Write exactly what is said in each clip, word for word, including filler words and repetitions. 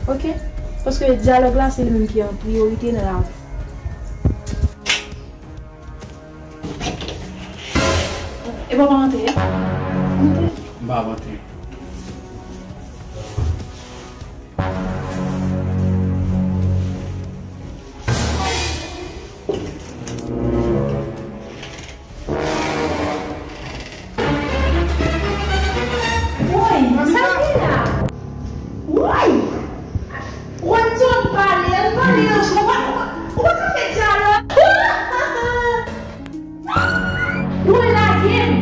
Ok? Paske dyalòg la se li menm ki an priyorite nan lavi. E papa antre, a? Antre. M pa ap antre. Woy, sa gen la? Woy! Woy, m di w ann pale, ann pale ansanm. Ou pa, ou pa, ou pa ka fè dyalòg. Woy, lage m!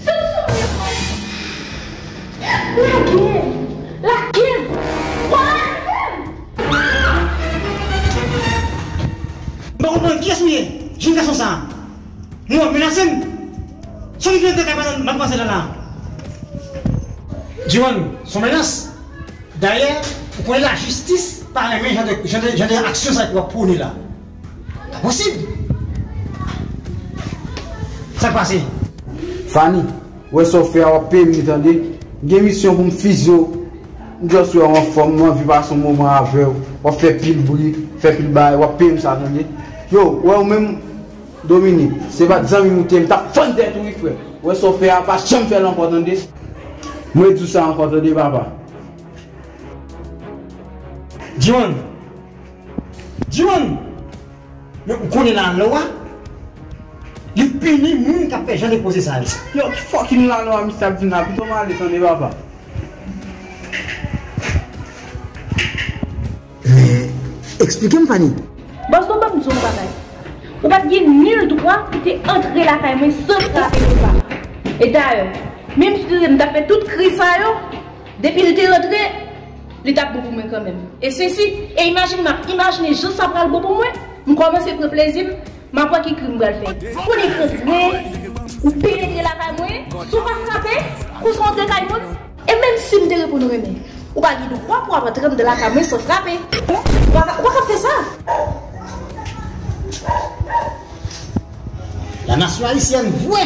Se sou mwen! Lage m! Lage m! Woy, lage m! M pa konprann kiyès ou ye, jenn gason sa a. Mwen, w ap menase m? Sa w vin fè nan kay madanm, madanm la? Jiwan, se yon menas. Dayè, ou konnen lajistis pa renmen jan de, jan de, jan de aksyon sa a ke w ap pwone la. Pa posib! Sa k pase? Fanny, ou wè sa w fè a, w ap peye m li, tande. M gen misyon pou m fize w. M just wè w anfòm, m anvi pase yon moman avè w. W ap fè pil bri, fè pil bagay, w ap peye m sa, tande. Yo, w wè ou menm, Dominique, se pa t zanmi m ou te ye, m t ap fann tèt ou wi, frè. W wè sa w fè a, pa janm fè l ankò, tande. Mwen di w sa ankò, tande, papa. Jiwan! Jiwan! Men ou konnen lalwa, li pini moun k ap fè jan de koze sa yo. Yo, ki fucking lalwa misye ap di la? Pito m ale, tande, papa. Men, eksplike m, Fanny. Bòs, non, ban m di w yon bagay. Ou pa t gen nil dwa pou te antre lakay mwen san frape konsa. E dayè, menm si se m t ap fè tout kri sa yo, depi l te rantre, li t ap bon pou mwen kanmenm. E sesi, e imajine, m ap imajine jan sa pral bon pou mwen, m kòmanse pran plezi m, m ap wè ki krim m pral fè. Pou li kontre, ou penetre lakay mwen, si w pa frape, konsa w antre kay moun. E menm si m te reponn renmen, ou pa gen dwa pou w ap antre anndan lakay mwen san frape. Ou pa ka, ou pa ka fè sa. La nation haïtienne vre.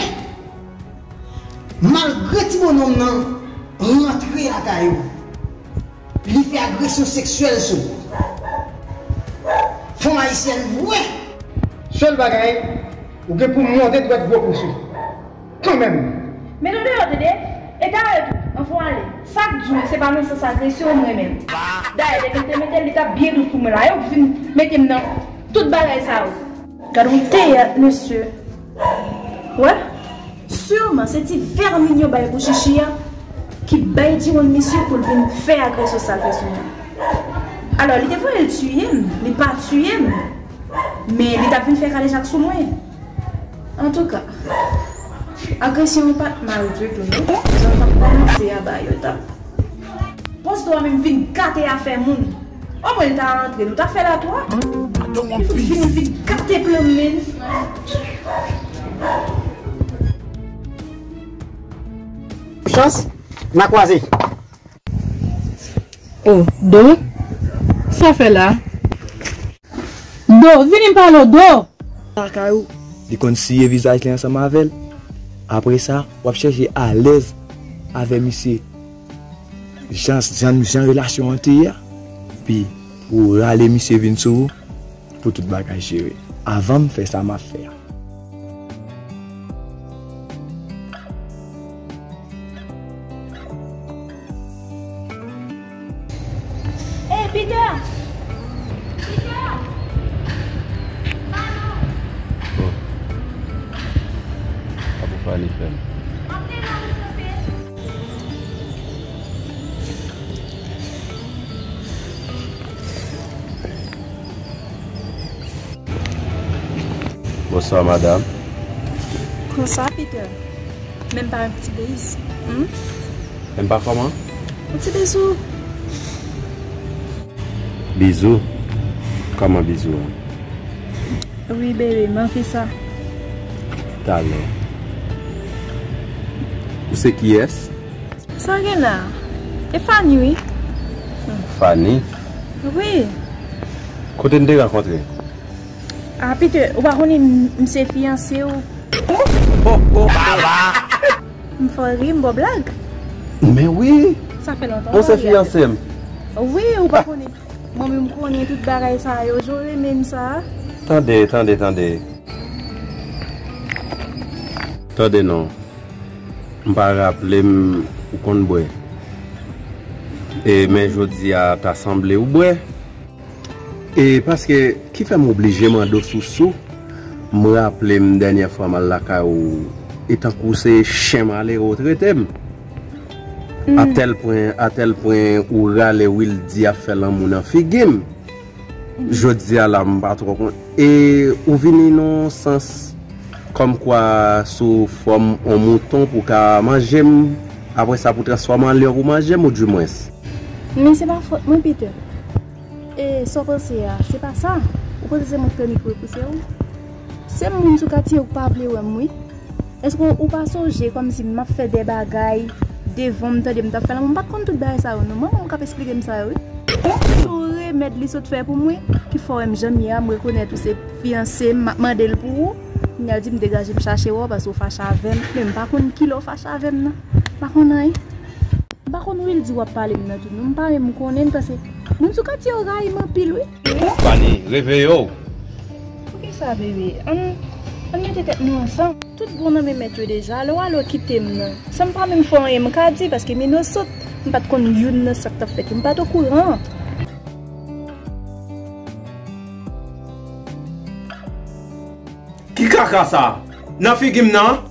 Malgre ti bonòm nan rantre lakay ou, li fè agresyon seksyèl sou ou. Fanm ayisyèn vre. Sèl bagay, ou gen pou monte dwèt gwo pous ou. Kanmenm. Met ou deyò, tande. E dayè tou, anvan w ale, sa k di w se pa nan sans agresyon m renmen l. Dayè, depi l te mete l, li t ap byen dous pou mwen la. E ou k vin mete m nan tout bagay sa yo. Gad yon teyat, mesye. Wè? Siman se ti vèmin yo bay pou chichi a ki bay Jiwann misyon pou l vin fè agresyon sa l fè sou mwen. Alò, li te voye l tiye m, li pa tiye m, men li t ap vin fè kadejak sou mwen. Antouka, agresyon an pa t mal ditou, non. Jan l t ap kòmanse a, ba yo t ap Bòs dwa menm vin gate afè moun. Omwen l ta rantre, nou ta fè l a twa. Li vin, vin gate plan men. Chans, n a kwaze. Oh, Do? Sa w fè la? Do, vini m pale w, Do! Lakay ou. Li konn siye vizaj li ansanm avè l. Apre sa, w ap chèche alèz avè misye. Jan, jan, jan relasyon an te ye a. Epi, ou rale misye vin sou ou pou tout bagay jere. Avan m fè sa m ap fè a. Hey, Peter! Peter! Fanny! Oh. Apa Fanny fè m? Antre la, wi, kanpe. Bonswa, madanm. Konsa, Peter. Menm pa yon ti biz. Hmm? Menm pa kòman? Yon ti bizou. Bizou? Kòman bizou an? Wi, bebe, m anvi sa. Talè. Ou se kiyès? Sa gen la? E Fanny, wi. Fanny? Wi. Kote n te rankontre? Ah, Peter, ou pa konnen m, m se fiyanse w? Oh, oh, oh, baba! M fè w ri, m ba w blag. Men wi. Sa fè lontan. Ou se fiyanse m. Wi, ou pa konnen. Mwen menm konnen tout bagay sa yo. Jan w renmen m sa. Tande, tande, tande. Tande non. M pa raple m ou konn bwè. E men jodi a ta sanble ou bwè. E paske ki fè m oblije mande w sou sou, m raple m dènyè fwa m al lakay ou, e tankou se chen malere w trete m. Atèl pwen, atèl pwen ou rale Wildy ap fè lanmou nan figi m. Jodi a la m pa twò konn. E ou vini nan sans kòmkwa sou fòm on mouton pou w ka manje m. Apre sa pou w transfòme an lyon pou w manje m ou dimwens. Men se pa fòt mwen, Peter. E sa w panse a, se pa sa? Ou panse se mwen k te vin pou repouse w? Se moun sou katye yo k pa vle wè m, wi. Èske w pa sonje kòmsi m ap fè de bagay devan w, m tande m t ap fè lanmou? M pa t konn tout bagay sa yo, non. Manman m k ap esplike m sa yo, wi. Se yon remèd li sot fè pou mwen, ki fè w wè m jan m ye a, m rekonèt ou se fiyanse m, m ap mande l pou ou. Kounye a l di m degaje m chache wè w, paske w fache avè m. Men m pa konn kilè w fache avè m nan. M pa konn anyen. M pa konn Wildy w ap pale m nan tou non, m pa menm konnen l, paske moun sou katye yo rayi m anpil wi. Fanny, reveye w! Poukisa bebe? Ann, ann mete tèt nou ansanm. Tout bon nan men mèt yo deja, alò w ale w kite m nan. San m pa menm fè anyen m ka di, paske m inosant, m pa t konn youn nan sa k t ap fèt yo, m pa t okouran. Ki kaka sa? Nan figi m nan?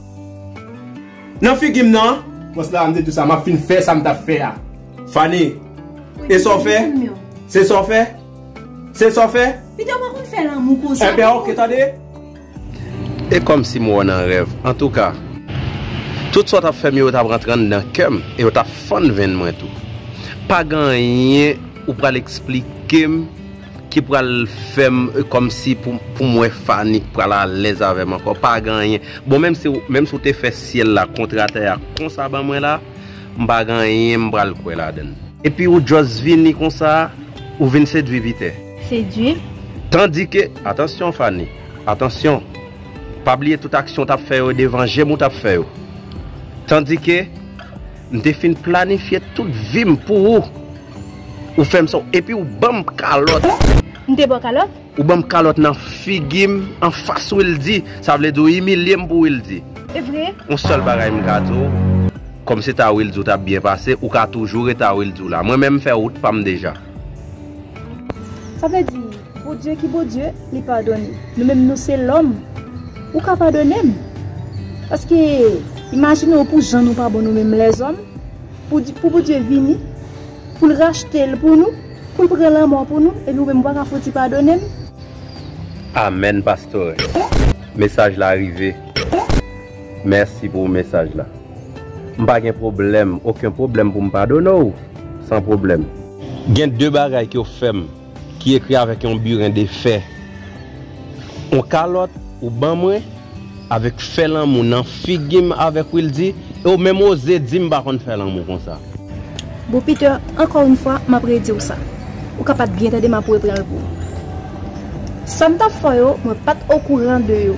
Nan figi m nan? Pòs la, m te di w sa, m ap fin fè sa m t ap fè a. Fanny, e sa w fè? Se sa w fè? Se sa w fè? Peter, ou pa konn fè lanmou konsa. Ebyen, oke, tande. E kòmsi m wè w nan rèv. Antouka, tout sa w t ap fè m yo, yo t ap rantre anndan kè m e yo t ap fann venn mwen tou. Pa gen anyen ou pral eksplike m ki pral fè m, e, kòmsi pou, pou m wè Fanny k pral alèz avè m ankò. Pa gen anyen. Bon, menm si, menm si w te fè syèl la kontre atè a konsa ban mwen la, m pa gen anyen m pral kwè ladan l. Epi ou just vini konsa, ou vin sedwi Peter. Sedwi? Tandike, atansyon Fanny, atansyon. Pa bliye tout aksyon w t ap fè yo devan je m ou t ap fè yo. Tandike, m te fin planifye tout vi m pou ou. Ou fè m sa, epi ou ban m kalòt. M te ba w kalòt? Ou ban m kalòt nan figi m, anfas Wildy. Sa vle di w imilye m pou Wildy. E vre? Yon sèl bagay m ka di w, kòm se ta Wildy w t ap byen pase, ou ka toujou rete a Wildy w la. Mwen menm m fè wout pa m deja. Sa vle di, Bondye ki Bondye, li padone. Nou menm nou se lòm. Ou ka padone m. Paske, imajine w pou jan nou pa bon nou menm lèzòm. Pou di, pou Bondye vini, pou l rachte l pou nou, pou l pran lanmò pou nou, epi ou menm ou pa ka fouti padone m? Amèn, pastores. Mesaj la rive. Mèsi pou mesaj la. M pa gen pwoblèm, okenn pwoblèm pou m padone w, san pwoblèm. Gen de bagay ke w fè m ki ekri avèk yon biren de fè. Yon kalòt ou ban mwen avèk fè lanmou nan figi m avèk Wildy, e w menm oze di m pa konn fè lanmou konsa. Bon, Peter, ankò yon fwa, m ap redi w sa. Ou ka pa t byen tande, m ap reprann l pou ou. Sa m t ap fè yo, mwen pa t okouran de yo.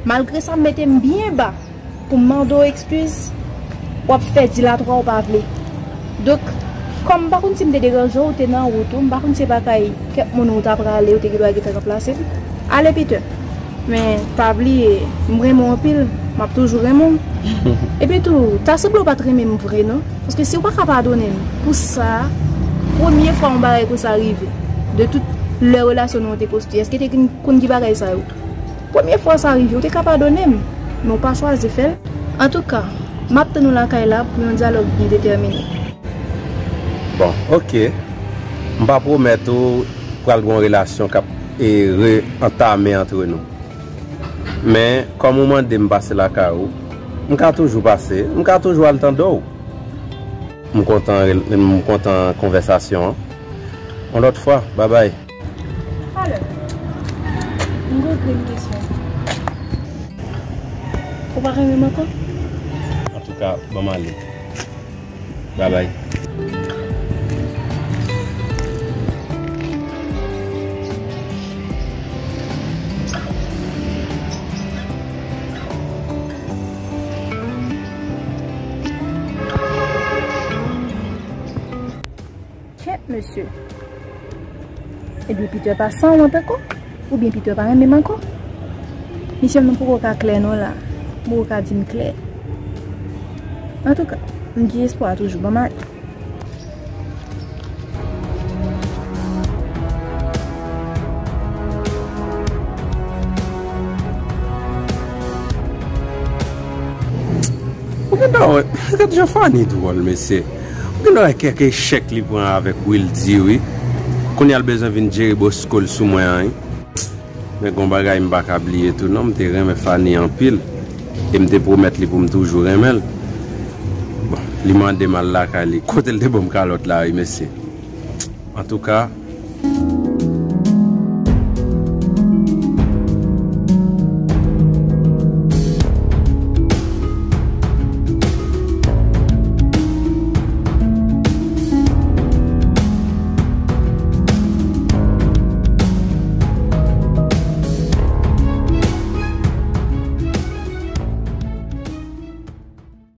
Malgre sa, m mete m byen ba pou m mande w ekskiz, w ap fè dilatwa ou pa vle. Donk, kòm m pa konn si m te deranje w, ou te nan wout ou, m pa konn si se pa kay kèk moun ou t ap prale, ou te gendwa gentan ranplase m. Ale, Peter. Men, pa bliye, m renmen w anpil, m ap toujou renmen w. Epi tou, ta sanble w pa t renmen m vre, non. Paske si w pa ka padone m pou sa, premye fwa yon bagay konsa rive, de tout lè relasyon nou an te konstwi, èske te konn, konn ki bagay sa yo? Premye fwa sa rive, w te ka padone m, men w pa chwazi fè l. Antouka, m ap tann ou lakay la pou yon dyalòg byen detèmine. Bon, oke. M pa pwomèt ou pral gen yon relasyon k ap, e, re-antame antre nou. Men, kòm ou mande m pase lakay ou, m ka toujou pase, m ka toujou al tande w. M kontan, m kontan konvèsasyon an. Yon lòt fwa, babay. Alò, m gon grenn kesyon. Ou pa renmen m ankò? Antouka, ban m ale. Babay. Kè, Mesye. Ebyen, Peter pa sanwont ankò? Oubyen Peter pa renmen m ankò? Mesye, m poko ka klè non la. M poko ka di m klè. Antouka, m gen espwa toujou. Ban m ale. Ou gen dwa wè, gad jan Fanny dwòl, mesye. Ou gen dwa wè kèk echèk li pran avèk Wildy, wi. Kounye a l bezwen vin jere bosko l sou mwen an, wi. Men gon bagay m pa ka bliye tou non, m te renmen Fanny anpil. E m te pwomèt li pou m toujou renmen l. Bon, li mande m al lakay li. Kote l te ban m kalòt la, wi, mesye. Antouka,